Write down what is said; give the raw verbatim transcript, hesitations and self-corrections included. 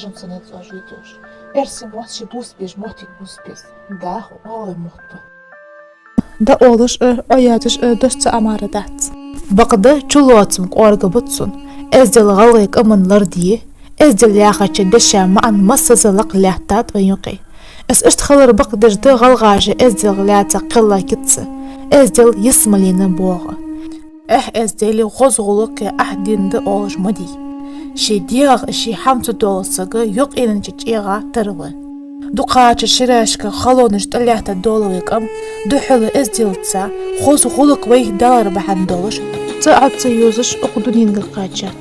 Жан цӀена цӀожа витош. Эрсий мотт ший бус беш, моттиг бус беш. Даха гӀалгӀай мотт ба. Да олаш а, Ӏо яздеш а дош цхьа а мара дац. Бакъда чулоацам кӀоарга ба цун. Эздел гӀалгӀай къаман лард я. Эздел яхача деша маӀан массаза лакха лаьттад вай юкъе. Из иштта хилара бакъдерг да гӀалгӀаша эзделга лаьца кхелла кица. Эздел ялсмален боагӀа. Эхь эздел хоза гӀулакх я, эхь дин да олаш ма дий. Ший дегӀах ший хӀама ца доаллача сага юкъеннача чӀегӀа тара ва. Дукхача шерашка халонаш тӀалаьтта дола вай къам, духхьал эзделца, хоза гӀулакх вайх далар бахьан долаш, цӀа Ӏо ца юзаш укх дуненга кхаьчад.